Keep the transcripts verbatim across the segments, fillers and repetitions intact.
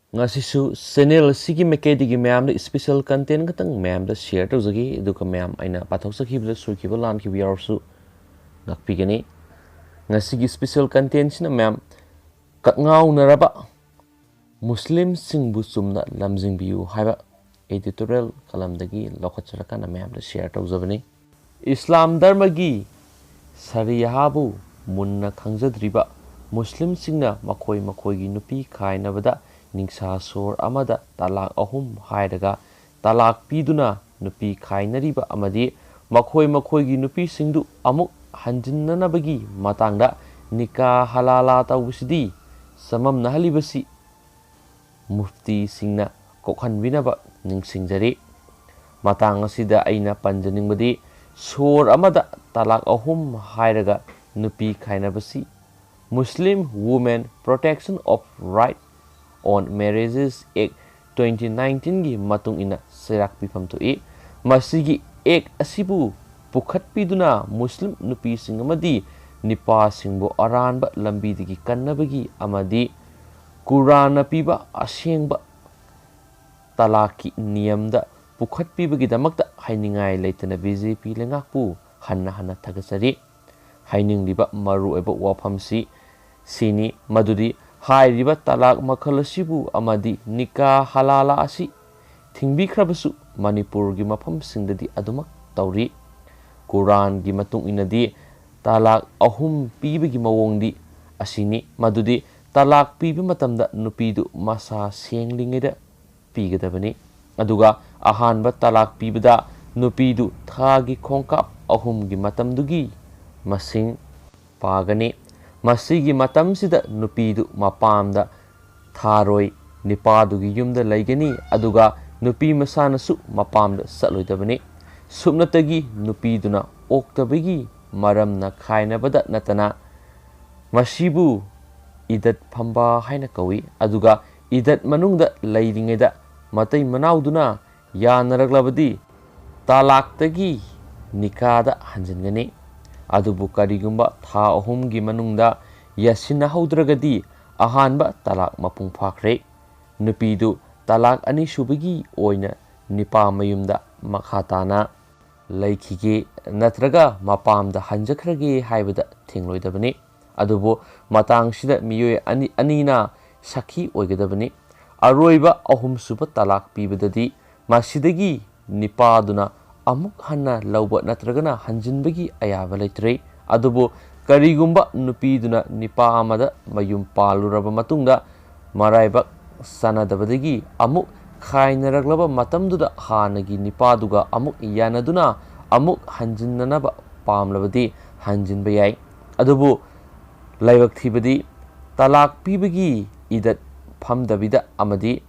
ꯉꯁꯤꯁꯨ ꯆꯦꯅꯦꯜ ꯑꯁꯤꯒꯤ ꯃꯥꯏꯀꯩꯗꯒꯤ ꯃꯌꯥꯝꯗ ꯏꯁꯄꯤꯁꯦꯜ ꯀꯟꯇꯦꯟ ꯈꯛꯇꯪ ꯃꯌꯥꯝꯗ ꯁꯤꯌꯔ ꯇꯧꯖꯒꯦ, ꯑꯗꯨꯒ ꯃꯌꯥꯝ ꯑꯩꯅ ꯄꯥꯊꯣꯛꯆꯈꯤꯕꯗ ꯁꯣꯏꯈꯤꯕ ꯂꯥꯟꯈꯤꯕ ꯌꯥꯎꯔꯁꯨ ꯉꯥꯛꯄꯤꯒꯅꯤ꯫ ꯉꯁꯤꯒꯤ ꯏꯁꯄꯤꯁꯦꯜ ꯀꯟꯇꯦꯟꯁꯤꯅ ꯃꯌꯥꯝ ꯀꯛꯉꯥꯎꯅꯔꯕ ꯃꯨꯁꯂꯤꯝꯁꯤꯡꯕꯨ ꯆꯨꯝꯅ ꯂꯝꯖꯤꯡꯕꯤꯌꯨ ꯍꯥꯏꯕ ꯏꯗꯤꯇꯣꯔꯤꯌꯦꯜ ꯀꯂꯝꯗꯒꯤ ꯂꯧꯈꯠꯆꯔꯀꯥꯟꯗ ꯃꯌꯥꯝꯗ ꯁꯤꯌꯔ ꯇꯧꯖꯕꯅꯤ꯫ ꯏꯁꯂꯥꯝ ꯙꯔꯃꯒꯤ ꯁꯔꯤꯌꯥꯕꯨ ꯃꯨꯟꯅ ꯈꯪꯖꯗ꯭ꯔꯤꯕ ꯃꯨꯁꯂꯤꯝꯁꯤꯡꯅ ꯃꯈꯣꯏ ꯃꯈꯣꯏꯒꯤ ꯅꯨꯄꯤ ꯈꯥꯏꯅꯕꯗ ꯅꯤꯡꯁꯥ ꯁꯣꯔ ꯑꯃꯗ ꯇꯂꯥꯛ ꯑꯍꯨꯝ ꯍꯥꯏꯔꯒ ꯇꯂꯥꯛ ꯄꯤꯗꯨꯅ ꯅꯨꯄꯤ ꯈꯥꯏꯅꯔꯤꯕ ꯑꯃꯗꯤ ꯃꯈꯣꯏ ꯃꯈꯣꯏꯒꯤ ꯅꯨꯄꯤꯁꯤꯡꯗꯨ ꯑꯃꯨꯛ ꯍꯟꯖꯤꯟꯅꯅꯕꯒꯤ ꯃꯇꯥꯡꯗ ꯅꯤꯀꯥ ꯍꯂꯥꯂꯥ ꯇꯧꯕꯁꯤꯗꯤ ꯆꯃꯝꯅꯍꯜꯂꯤꯕꯁꯤ ꯃꯨꯐꯇꯤꯁꯤꯡꯅ ꯀꯣꯛꯍꯟꯕꯤꯅꯕ ꯅꯤꯡꯁꯤꯡꯖꯔꯤ꯫ ꯃꯇꯥꯡ ꯑꯁꯤꯗ ꯑꯩꯅ ꯄꯟꯖꯅꯤꯡꯕꯗꯤ, ꯁꯣꯔ ꯑꯃꯗ ꯇꯂꯥꯛ ꯑꯍꯨꯝ ꯍꯥꯏꯔꯒ ꯅꯨꯄꯤ ꯈꯥꯏꯅꯕꯁꯤ Muslim Women Protection of Right on Marriages Act twenty nineteenꯒꯤ ꯃꯇꯨꯡ ꯏꯟꯅ ꯆꯩꯔꯥꯛ ꯄꯤꯐꯝ ꯊꯣꯛꯏ꯫ ꯃꯁꯤꯒꯤ ꯑꯦꯛ ꯑꯁꯤꯕꯨ ꯄꯨꯈꯠꯄꯤꯗꯨꯅ ꯃꯨꯁꯂꯤꯝ ꯅꯨꯄꯤꯁꯤꯡ ꯑꯃꯗꯤ ꯅꯤꯄꯥꯁꯤꯡꯕꯨ ꯑꯔꯥꯟꯕ ꯂꯝꯕꯤꯗꯒꯤ ꯀꯟꯅꯕꯒꯤ ꯑꯃꯗꯤ ꯀꯨꯔꯥꯟꯅ ꯄꯤꯕ ꯑꯁꯦꯡꯕ ꯇꯂꯥꯛꯀꯤ ꯅꯤꯌꯝꯗ ꯄꯨꯈꯠꯄꯤꯕꯒꯤꯗꯃꯛꯇ ꯍꯥꯏꯅꯤꯡꯉꯥꯏ ꯂꯩꯇꯅ ꯕꯤ ꯖꯦ ꯄꯤ ꯂꯩꯉꯥꯛꯄꯨ ꯍꯟꯅ ꯍꯟꯅ ꯊꯥꯒꯠꯆꯔꯤ꯫ ꯍꯥꯏꯅꯤꯡꯂꯤꯕ ꯃꯔꯨꯑꯣꯏꯕ ꯋꯥꯐꯝꯁꯤ ꯁꯤꯅꯤ, ꯃꯗꯨꯗꯤ ꯍꯥꯏꯔꯤꯕ ꯇꯂꯥꯛ ꯃꯈꯜ ꯑꯁꯤꯕꯨ ꯑꯃꯗꯤ ꯅꯤꯀꯥ ꯍꯂꯥꯂꯥ ꯑꯁꯤ ꯊꯤꯡꯕꯤꯈ꯭ꯔꯕꯁꯨ ꯃꯅꯤꯄꯨꯔꯒꯤ ꯃꯐꯝꯁꯤꯡꯗꯗꯤ ꯑꯗꯨꯃꯛ ꯇꯧꯔꯤ꯫ ꯀꯨꯔꯥꯟꯒꯤ ꯃꯇꯨꯡ ꯏꯟꯅꯗꯤ ꯇꯂꯥꯛ ꯑꯍꯨꯝ ꯄꯤꯕꯒꯤ ꯃꯑꯣꯡꯗꯤ ꯑꯁꯤꯅꯤ, ꯃꯗꯨꯗꯤ ꯇꯂꯥꯛ ꯄꯤꯕ ꯃꯇꯝꯗ ꯅꯨꯄꯤꯗꯨ ꯃꯁꯥ ꯁꯦꯡꯂꯤꯉꯩꯗ ꯄꯤꯒꯗꯕꯅꯤ꯫ ꯑꯗꯨꯒ ꯑꯍꯥꯟꯕ ꯇꯂꯥꯛ ꯄꯤꯕꯗ ꯅꯨꯄꯤꯗꯨ ꯊꯥꯒꯤ ꯈꯣꯡꯀꯥꯞ ꯑꯍꯨꯝꯒꯤ ꯃꯇꯝꯗꯨꯒꯤ ꯃꯁꯤꯡ ꯄꯥꯒꯅꯤ꯫ ꯃꯁꯤꯒꯤ ꯃꯇꯝꯁꯤꯗ ꯅꯨꯄꯤꯗꯨ ꯃꯄꯥꯝꯗ ꯊꯥꯔꯣꯏ, ꯅꯤꯄꯥꯗꯨꯒꯤ ꯌꯨꯝꯗ ꯂꯩꯒꯅꯤ, ꯑꯗꯨꯒ ꯅꯨꯄꯤ ꯃꯁꯥꯅꯁꯨ ꯃꯄꯥꯝꯗ ꯆꯠꯂꯣꯏꯗꯕꯅꯤ꯫ ꯁꯨꯞꯅꯇꯒꯤ ꯅꯨꯄꯤꯗꯨꯅ ꯑꯣꯛꯇꯕꯒꯤ ꯃꯔꯝꯅ ꯈꯥꯏꯅꯕꯗ ꯅꯠꯇꯅ ꯃꯁꯤꯕꯨ ꯏꯗꯠ ꯐꯝꯕ ꯍꯥꯏꯅ ꯀꯧꯏ꯫ ꯑꯗꯨꯒ ꯏꯗꯠ ꯃꯅꯨꯡꯗ ꯂꯩꯔꯤꯉꯩꯗ ꯃꯇꯩ ꯃꯅꯥꯎꯗꯨꯅ ꯌꯥꯅꯔꯛꯂꯕꯗꯤ ꯇꯂꯥꯛꯇꯒꯤ ꯅꯤꯀꯥꯗ ꯍꯟꯖꯤꯟꯒꯅꯤ꯫ ꯑꯗꯨꯕꯨ ꯀꯔꯤꯒꯨꯝꯕ ꯊꯥ ꯑꯍꯨꯝꯒꯤ ꯃꯅꯨꯡꯗ ꯌꯥꯁꯤꯟꯅꯍꯧꯗ꯭ꯔꯒꯗꯤ ꯑꯍꯥꯟꯕ ꯇꯂꯥꯛ ꯃꯄꯨꯡ ꯐꯥꯈ꯭ꯔꯦ꯫ ꯅꯨꯄꯤꯗꯨ ꯇꯂꯥꯛ ꯑꯅꯤꯁꯨꯕꯒꯤ ꯑꯣꯏꯅ ꯅꯤꯄꯥ ꯃꯌꯨꯝꯗ ꯃꯈꯥ ꯇꯥꯅ ꯂꯩꯈꯤꯒꯦ ꯅꯠꯇ꯭ꯔꯒ ꯃꯄꯥꯝꯗ ꯍꯟꯖꯈ꯭ꯔꯒꯦ ꯍꯥꯏꯕꯗ ꯊꯤꯡꯂꯣꯏꯗꯕꯅꯤ꯫ ꯑꯗꯨꯕꯨ ꯃꯇꯥꯡꯁꯤꯗ ꯃꯤꯑꯣꯏ ꯑꯅꯤ, ꯑꯅꯤꯅ ꯁꯥꯈꯤ ꯑꯣꯏꯒꯗꯕꯅꯤ꯫ ꯑꯔꯣꯏꯕ ꯑꯍꯨꯝꯁꯨꯕ ꯇꯂꯥꯛ ꯄꯤꯕꯗꯗꯤ ꯃꯁꯤꯗꯒꯤ ꯅꯤꯄꯥꯗꯨꯅ ꯑꯃꯨꯛ ꯍꯟꯅ ꯂꯧꯕ ꯅꯠꯇ꯭ꯔꯒꯅ ꯍꯟꯖꯤꯟꯕꯒꯤ ꯑꯌꯥꯕ ꯂꯩꯇ꯭ꯔꯦ꯫ ꯑꯗꯨꯕꯨ ꯀꯔꯤꯒꯨꯝꯕ ꯅꯨꯄꯤꯗꯨꯅ ꯅꯤꯄꯥ ꯑꯃꯗ ꯃꯌꯨꯝ ꯄꯥꯜꯂꯨꯔꯕ ꯃꯇꯨꯡꯗ ꯃꯔꯥꯏꯕꯛ ꯆꯥꯟꯅꯗꯕꯗꯒꯤ ꯑꯃꯨꯛ ꯈꯥꯏꯅꯔꯛꯂꯕ ꯃꯇꯝꯗꯨꯗ ꯍꯥꯟꯅꯒꯤ ꯅꯤꯄꯥꯗꯨꯒ ꯑꯃꯨꯛ ꯌꯥꯅꯗꯨꯅ ꯑꯃꯨꯛ ꯍꯟꯖꯤꯟꯅꯅꯕ ꯄꯥꯝꯂꯕꯗꯤ ꯍꯟꯖꯤꯟꯕ ꯌꯥꯏ꯫ ꯑꯗꯨꯕꯨ ꯂꯥꯏꯕꯛ ꯊꯤꯕꯗꯤ ꯇꯂꯥꯛ ꯄꯤꯕꯒꯤ ꯏꯗꯠ ꯐꯝꯗꯕꯤꯗ ꯑꯃꯗꯤ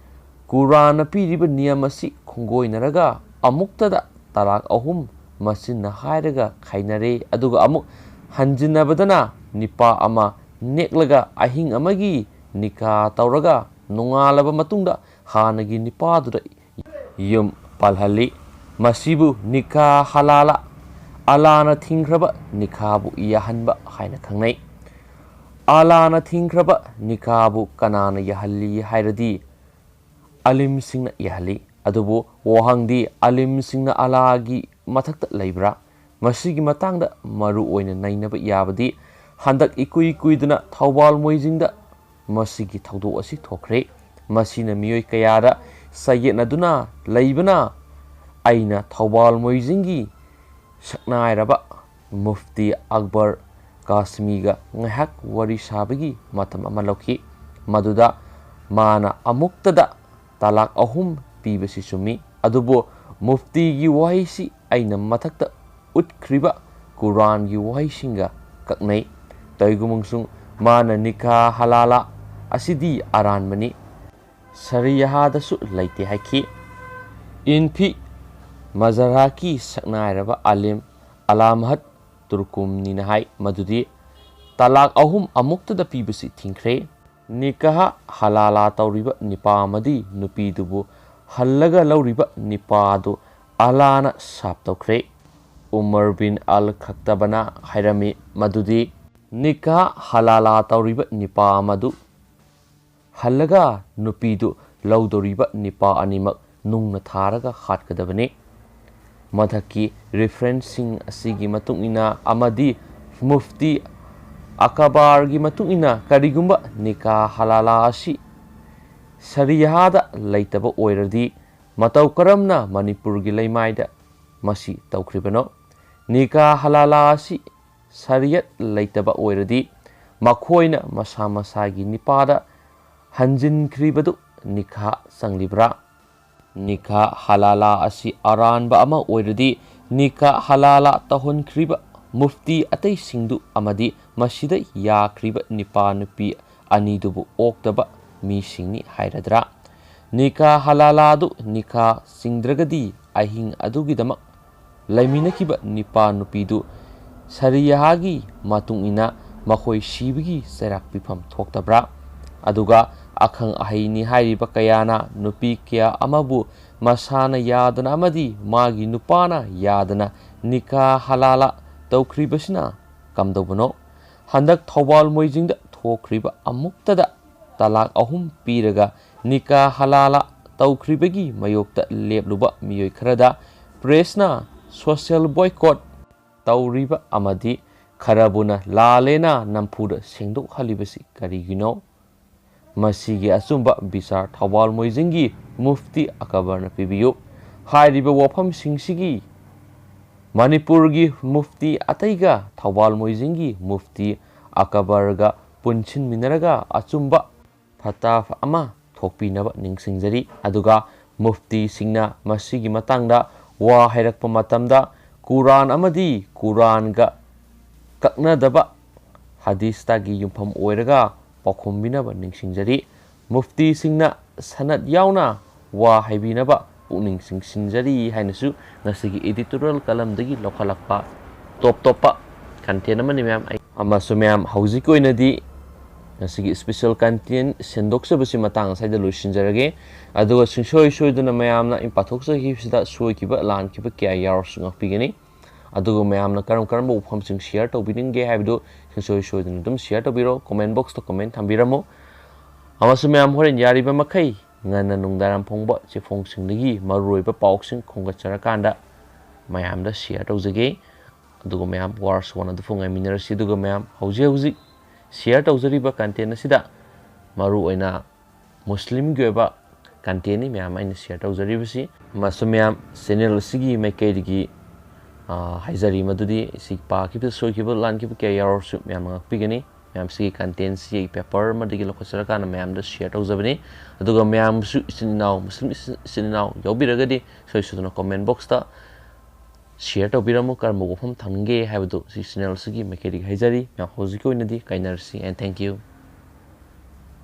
ꯀꯨꯔꯥꯟꯅ ꯄꯤꯔꯤꯕ ꯅꯤꯌꯝ ꯑꯁꯤ ꯈꯣꯡꯒꯣꯏꯅꯔꯒ ꯑꯃꯨꯛꯇꯗ ꯇꯂꯥꯛ ꯑꯍꯨꯝ ꯃꯆꯤꯟꯅ ꯍꯥꯏꯔꯒ ꯈꯥꯏꯅꯔꯦ꯫ ꯑꯗꯨꯒ ꯑꯃꯨꯛ ꯍꯟꯖꯤꯟꯅꯕꯗꯅ ꯅꯤꯄꯥ ꯑꯃ ꯅꯦꯛꯂꯒ ꯑꯍꯤꯡ ꯑꯃꯒꯤ ꯅꯤꯀꯥ ꯇꯧꯔꯒ ꯅꯣꯡꯉꯥꯜꯂꯕ ꯃꯇꯨꯡꯗ ꯍꯥꯟꯅꯒꯤ ꯅꯤꯄꯥꯗꯨꯗ ꯌꯨꯝ ꯄꯥꯜꯍꯜꯂꯤ꯫ ꯃꯁꯤꯕꯨ ꯅꯤꯀꯥ ꯍꯂꯥꯂꯥ, ꯑꯂꯥꯅ ꯊꯤꯡꯈ꯭ꯔꯕ ꯅꯤꯀꯥꯕꯨ ꯌꯥꯍꯟꯕ ꯍꯥꯏꯅ ꯈꯪꯅꯩ꯫ ꯑꯂꯥꯅ ꯊꯤꯡꯈ꯭ꯔꯕ ꯅꯤꯀꯥꯕꯨ ꯀꯅꯥꯅ ꯌꯥꯍꯜꯂꯤ ꯍꯥꯏꯔꯗꯤ ꯑꯂꯤꯝꯁꯤꯡꯅ ꯌꯥꯍꯜꯂꯤ꯫ ꯑꯗꯨꯕꯨ ꯋꯥꯍꯪꯗꯤ ꯑꯂꯤꯝꯁꯤꯡꯅ ꯑꯂꯥꯒꯤ ꯃꯊꯛꯇ ꯂꯩꯕ꯭ꯔꯥ? ꯃꯁꯤꯒꯤ ꯃꯇꯥꯡꯗ ꯃꯔꯨ ꯑꯣꯏꯅ ꯅꯩꯅꯕ ꯌꯥꯕꯗꯤ ꯍꯟꯗꯛ ꯏꯀꯨꯏ ꯀꯨꯏꯗꯅ ꯊꯧꯕꯥꯜ ꯃꯣꯏꯖꯤꯡꯗ ꯃꯁꯤꯒꯤ ꯊꯧꯗꯣꯛ ꯑꯁꯤ ꯊꯣꯛꯈ꯭ꯔꯦ꯫ ꯃꯁꯤꯅ ꯃꯤꯑꯣꯏ ꯀꯌꯥꯗ ꯆꯌꯦꯠꯅꯗꯨꯅ ꯂꯩꯕꯅ ꯑꯩꯅ ꯊꯧꯕꯥꯜ ꯃꯣꯏꯖꯤꯡꯒꯤ ꯁꯛꯅꯥꯏꯔꯕ ꯃꯨꯐꯇꯤ ꯑꯛꯕꯔ ꯀꯥꯁꯃꯤꯒ ꯉꯥꯏꯍꯥꯛ ꯋꯥꯔꯤ ꯁꯥꯕꯒꯤ ꯃꯇꯝ ꯑꯃ ꯂꯧꯈꯤ꯫ ꯃꯗꯨꯗ ꯃꯥꯅ ꯑꯃꯨꯛꯇꯗ ꯇꯂꯥꯛ ꯑꯍꯨꯝ ꯄꯤꯕꯁꯤ ꯆꯨꯝꯃꯤ꯫ ꯑꯗꯨꯕꯨ ꯃꯨꯐꯇꯤꯒꯤ ꯋꯥꯍꯩꯁꯤ ꯑꯩꯅ ꯃꯊꯛꯇ ꯎꯠꯈ꯭ꯔꯤꯕ ꯀꯨꯔꯥꯟꯒꯤ ꯋꯥꯍꯩꯁꯤꯡꯒ ꯀꯛꯅꯩ꯫ ꯇꯧꯏꯒꯨꯝꯕꯁꯨꯡ ꯃꯥꯅ ꯅꯤꯀꯥ ꯍꯂꯥꯂꯥ ꯑꯁꯤꯗꯤ ꯑꯔꯥꯟꯕꯅꯤ, ꯁꯔꯤꯌꯥꯍꯥꯗꯁꯨ ꯂꯩꯇꯦ ꯍꯥꯏꯈꯤ꯫ ꯏꯟꯐꯤ ꯃꯖꯔꯥꯀꯤ ꯁꯛꯅꯥꯏꯔꯕ ꯑꯥꯂꯤꯝ ꯑꯂꯥꯃꯍꯠ ꯇꯨꯔꯀꯨꯝꯅꯤꯅ ꯍꯥꯏ ꯃꯗꯨꯗꯤ ꯇꯂꯥꯛ ꯑꯍꯨꯝ ꯑꯃꯨꯛꯇꯗ ꯄꯤꯕꯁꯤ ꯊꯤꯡꯈ꯭ꯔꯦ꯫ ꯅꯤꯀꯥꯍ ꯍꯂꯥꯂꯥ ꯇꯧꯔꯤꯕ ꯅꯤꯄꯥ ꯑꯃꯗꯤ ꯅꯨꯄꯤꯗꯨꯕꯨ ꯍꯜꯂꯒ ꯂꯧꯔꯤꯕ ꯅꯤꯄꯥ ꯑꯗꯨ ꯑꯂꯥꯅ ꯁꯥꯞ ꯇꯧꯈ꯭ꯔꯦ꯫ ꯎꯃꯔ ꯕꯤꯟ ꯑꯜ ꯈꯛꯇꯕꯅ ꯍꯥꯏꯔꯝꯃꯤ ꯃꯗꯨꯗꯤ ꯅꯤꯀꯥꯍ ꯍꯂꯥꯂꯥ ꯇꯧꯔꯤꯕ ꯅꯤꯄꯥ ꯑꯃꯗꯨ ꯈꯜꯂꯒ ꯅꯨꯄꯤꯗꯨ ꯂꯧꯗꯧꯔꯤꯕ ꯅꯤꯄꯥ ꯑꯅꯤꯃꯛ ꯅꯨꯡꯅ ꯊꯥꯔꯒ ꯍꯥꯠꯀꯗꯕꯅꯤ꯫ ꯃꯊꯛꯀꯤ ꯔꯤꯐꯔꯦꯟꯁꯁꯤꯡ ꯑꯁꯤꯒꯤ ꯃꯇꯨꯡ ꯏꯟꯅ ꯑꯃꯗꯤ ꯃꯨꯐꯇꯤ ꯑꯀꯕꯔꯒꯤ ꯃꯇꯨꯡ ꯏꯟꯅ ꯀꯔꯤꯒꯨꯝꯕ ꯅꯤꯀꯥ ꯍꯂꯥꯂꯥ ꯑꯁꯤ ꯁꯔꯤꯌꯥꯗ ꯂꯩꯇꯕ ꯑꯣꯏꯔꯗꯤ ꯃꯇꯧ ꯀꯔꯝꯅ ꯃꯅꯤꯄꯨꯔꯒꯤ ꯂꯩꯃꯥꯏꯗ ꯃꯁꯤ ꯇꯧꯈ꯭ꯔꯤꯕꯅꯣ? ꯅꯤꯀꯥ ꯍꯂꯥꯂꯥ ꯑꯁꯤ ꯁꯔꯤꯌꯠ ꯂꯩꯇꯕ ꯑꯣꯏꯔꯗꯤ ꯃꯈꯣꯏꯅ ꯃꯁꯥ ꯃꯁꯥꯒꯤ ꯅꯤꯄꯥꯗ ꯍꯟꯖꯤꯟꯈ꯭ꯔꯤꯕꯗꯨ ꯅꯤꯀꯥ ꯆꯪꯂꯤꯕ꯭ꯔꯥ? ꯅꯤꯀꯥ ꯍꯂꯥꯂꯥ ꯑꯁꯤ ꯑꯔꯥꯟꯕ ꯑꯃ ꯑꯣꯏꯔꯗꯤ ꯅꯤꯀꯥ ꯍꯂꯥꯂꯥ ꯇꯧꯍꯟꯈ꯭ꯔꯤꯕ ꯃꯨꯐꯇꯤ ꯑꯇꯩꯁꯤꯡꯗꯨ ꯑꯃꯗꯤ ꯃꯁꯤꯗ ꯌꯥꯈ꯭ꯔꯤꯕ ꯅꯤꯄꯥ ꯅꯨꯄꯤ ꯑꯅꯤꯗꯨꯕꯨ ꯑꯣꯛꯇꯕ ꯃꯤꯁꯤꯡꯅꯤ ꯍꯥꯏꯔꯗ꯭ꯔꯥ? ꯅꯤꯀꯥ ꯍꯂꯥꯂꯥꯗꯨ ꯅꯤꯀꯥ ꯆꯤꯡꯗ꯭ꯔꯒꯗꯤ ꯑꯍꯤꯡ ꯑꯗꯨꯒꯤꯗꯃꯛ ꯂꯩꯃꯤꯟꯅꯈꯤꯕ ꯅꯤꯄꯥ ꯅꯨꯄꯤꯗꯨ ꯁꯔꯤꯌꯥꯒꯤ ꯃꯇꯨꯡ ꯏꯟꯅ ꯃꯈꯣꯏ ꯁꯤꯕꯒꯤ ꯆꯩꯔꯥꯛ ꯄꯤꯐꯝ ꯊꯣꯛꯇꯕ꯭ꯔꯥ? ꯑꯗꯨꯒ ꯑꯈꯪ ꯑꯍꯩꯅꯤ ꯍꯥꯏꯔꯤꯕ ꯀꯌꯥꯅ ꯅꯨꯄꯤ ꯀꯌꯥ ꯑꯃꯕꯨ ꯃꯁꯥꯅ ꯌꯥꯗꯅ ꯑꯃꯗꯤ ꯃꯥꯒꯤ ꯅꯨꯄꯥꯅ ꯌꯥꯗꯅ ꯅꯤꯀꯥ ꯍꯂꯥꯂꯥ ꯇꯧꯈ꯭ꯔꯤꯕꯁꯤꯅ ꯀꯝꯗꯧꯕꯅꯣ? ꯍꯟꯗꯛ ꯊꯧꯕꯥꯜ ꯃꯣꯏꯖꯤꯡꯗ ꯊꯣꯛꯈ꯭ꯔꯤꯕ ꯑꯃꯨꯛꯇꯗ ꯇꯂꯥꯛ ꯑꯍꯨꯝ ꯄꯤꯔꯒ ꯅꯤꯀꯥ ꯍꯂꯥꯂꯥ ꯇꯧꯈ꯭ꯔꯤꯕꯒꯤ ꯃꯥꯌꯣꯛꯇ ꯂꯦꯞꯂꯨꯕ ꯃꯤꯑꯣꯏ ꯈꯔꯗ ꯄ꯭ꯔꯦꯁꯅ ꯁꯣꯁꯤꯌꯦꯜ ꯕꯣꯏꯀꯣꯠ ꯇꯧꯔꯤꯕ ꯑꯃꯗꯤ ꯈꯔꯕꯨꯅ ꯂꯥꯜꯂꯦꯅ ꯅꯝꯐꯨꯗ ꯁꯦꯡꯗꯣꯛꯍꯜꯂꯤꯕꯁꯤ ꯀꯔꯤꯒꯤꯅꯣ? ꯃꯁꯤꯒꯤ ꯑꯆꯨꯝꯕ ꯕꯤꯆꯥꯔ ꯊꯧꯕꯥꯜ ꯃꯣꯏꯖꯤꯡꯒꯤ ꯃꯨꯐꯇꯤ ꯑꯀꯕꯔꯅ ꯄꯤꯕꯤꯌꯨ꯫ ꯍꯥꯏꯔꯤꯕ ꯋꯥꯐꯝꯁꯤꯡꯁꯤꯒꯤ ꯃꯅꯤꯄꯨꯔꯒꯤ ꯃꯨꯐꯇꯤ ꯑꯇꯩꯒ ꯊꯧꯕꯥꯜ ꯃꯣꯏꯖꯤꯡꯒꯤ ꯃꯨꯐꯇꯤ ꯑꯀꯕꯔꯒ ꯄꯨꯟꯁꯤꯟꯃꯤꯟꯅꯔꯒ ꯑꯆꯨꯝꯕ ꯐꯇꯥꯐ ꯑꯃ ꯊꯣꯛꯄꯤꯅꯕ ꯅꯤꯡꯁꯤꯡꯖꯔꯤ꯫ ꯑꯗꯨꯒ ꯃꯨꯐꯇꯤꯁꯤꯡꯅ ꯃꯁꯤꯒꯤ ꯃꯇꯥꯡꯗ ꯋꯥ ꯍꯥꯏꯔꯛꯄ ꯃꯇꯝꯗ ꯀꯨꯔꯥꯟ ꯑꯃꯗꯤ ꯀꯨꯔꯥꯟꯒ ꯀꯛꯅꯗꯕ ꯍꯗꯤꯁꯇꯒꯤ ꯌꯨꯝꯐꯝ ꯑꯣꯏꯔꯒ ꯄꯥꯎꯈꯨꯝꯕꯤꯅꯕ ꯅꯤꯡꯁꯤꯡꯖꯔꯤ꯫ ꯃꯨꯐꯇꯤꯁꯤꯡꯅ ꯁꯅꯠ ꯌꯥꯎꯅ ꯋꯥ ꯍꯥꯏꯕꯤꯅꯕ ꯄꯨꯛꯅꯤꯡ ꯆꯤꯡꯁꯤꯟꯖꯔꯤ ꯍꯥꯏꯅꯁꯨ ꯉꯁꯤꯒꯤ editorial columnꯗꯒꯤ ꯂꯧꯈꯠꯂꯛꯄ ꯇꯣꯞ ꯇꯣꯞꯄ content ꯑꯃꯅꯤ ꯃꯌꯥꯝ꯫ ꯑꯩ ꯑꯃꯁꯨ ꯃꯌꯥꯝ, ꯍꯧꯖꯤꯛꯀꯤ ꯑꯣꯏꯅꯗꯤ ꯉꯁꯤꯒꯤ special content ꯁꯦꯡꯗꯣꯛꯆꯕꯁꯤ ꯃꯇꯥꯡ ꯑꯁꯤꯗ ꯂꯣꯏꯁꯤꯟꯖꯔꯒꯦ꯫ ꯑꯗꯨꯒ ꯁꯨꯡꯁꯣꯏ ꯁꯣꯏꯗꯅ ꯃꯌꯥꯝꯅ ꯑꯩꯅ ꯄꯥꯊꯣꯛꯆꯈꯤꯕꯁꯤꯗ ꯁꯣꯏꯈꯤꯕ ꯂꯥꯟꯈꯤꯕ ꯀꯌꯥ ꯌꯥꯎꯔꯁꯨ ꯉꯥꯛꯄꯤꯒꯅꯤ꯫ ꯑꯗꯨꯒ ꯃꯌꯥꯝꯅ ꯀꯔꯝ ꯀꯔꯝꯕ ꯋꯥꯐꯝꯁꯤꯡ share ꯇꯧꯕꯤꯅꯤꯡꯒꯦ ꯍꯥꯏꯕꯗꯨ ꯁꯨꯡꯁꯣꯏ ꯁꯣꯏꯗꯅ ꯑꯗꯨꯝ share ꯇꯧꯕꯤꯔꯣ, comment boxꯇ comment ꯊꯝꯕꯤꯔꯝꯃꯨ꯫ ꯑꯃꯁꯨꯡ ꯃꯌꯥꯝ ꯍꯣꯔꯦꯟ ꯌꯥꯔꯤꯕ ꯃꯈꯩ ꯉꯟꯅ ꯅꯨꯡꯗꯥꯡꯋꯥꯏꯔꯝ ꯐꯣꯡꯕ ꯆꯦꯐꯣꯡꯁꯤꯡꯗꯒꯤ ꯃꯔꯨꯑꯣꯏꯕ ꯄꯥꯎꯁꯤꯡ ꯈꯣꯝꯒꯠꯆꯔꯀꯥꯟꯗ ꯃꯌꯥꯝꯗ ꯁꯤꯌꯔ ꯇꯧꯖꯒꯦ꯫ ꯑꯗꯨꯒ ꯃꯌꯥꯝ ꯋꯥꯔꯁ ꯋꯥꯟ ꯑꯗꯨ ꯐꯣꯡ ꯉꯥꯏꯃꯤꯟꯅꯔꯁꯤ꯫ ꯑꯗꯨꯒ ꯃꯌꯥꯝ ꯍꯧꯖꯤꯛ ꯍꯧꯖꯤꯛ ꯁꯤꯌꯔ ꯇꯧꯖꯔꯤꯕ ꯀꯟꯇꯦꯟ ꯑꯁꯤꯗ ꯃꯔꯨꯑꯣꯏꯅ ꯃꯨꯁꯂꯤꯝꯒꯤ ꯑꯣꯏꯕ ꯀꯟꯇꯦꯟꯅꯤ ꯃꯌꯥꯝ ꯑꯩꯅ ꯁꯤꯌꯔ ꯇꯧꯖꯔꯤꯕꯁꯤ꯫ ꯑꯃꯁꯨꯡ ꯃꯌꯥꯝ ꯆꯦꯅꯦꯜ ꯑꯁꯤꯒꯤ ꯃꯥꯏꯀꯩꯗꯒꯤ ꯍꯥꯏꯖꯔꯤ ꯃꯗꯨꯗꯤ ꯁꯤ ꯄꯥꯈꯤꯕꯗ ꯁꯣꯏꯈꯤꯕ ꯂꯥꯟꯈꯤꯕ ꯀꯌꯥ ꯌꯥꯎꯔꯁꯨ ꯃꯌꯥꯝꯅ ꯉꯥꯛꯄꯤꯒꯅꯤ꯫ ꯃꯌꯥꯝꯁꯤꯒꯤ ꯀꯟꯇꯦꯟꯁꯤ ꯄꯦꯄꯔ ꯑꯃꯗꯒꯤ ꯂꯧꯈꯠꯆꯔꯀꯥꯟꯗ ꯃꯌꯥꯝꯗ ꯁꯤꯌꯔ ꯇꯧꯖꯕꯅꯤ꯫ ꯑꯗꯨꯒ ꯃꯌꯥꯝꯁꯨ ꯏꯆꯤꯟ ꯏꯅꯥꯎ ꯃꯨꯁꯂꯤꯝ ꯏꯆꯤꯟ ꯏꯅꯥꯎ ꯌꯥꯎꯕꯤꯔꯒꯗꯤ ꯁꯣꯏ ꯁꯣꯏꯗꯅ ꯀꯣꯃꯦꯟ ꯕꯣꯛꯁꯇ ꯁꯤꯌꯔ ꯇꯧꯕꯤꯔꯝꯃꯨ꯫ ꯀꯔꯝꯕ ꯋꯥꯐꯝ ꯊꯝꯅꯤꯡꯒꯦ ꯍꯥꯏꯕꯗꯨ ꯁꯤ ꯆꯦꯅꯦꯜ ꯑꯁꯤꯒꯤ ꯃꯥꯏꯀꯩꯗꯒꯤ ꯍꯥꯏꯖꯔꯤ꯫ ꯃꯌꯥꯝ ꯍꯧꯖꯤꯛꯀꯤ ꯑꯣꯏꯅꯗꯤ ꯀꯥꯏꯅꯔꯁꯤ and thank you꯫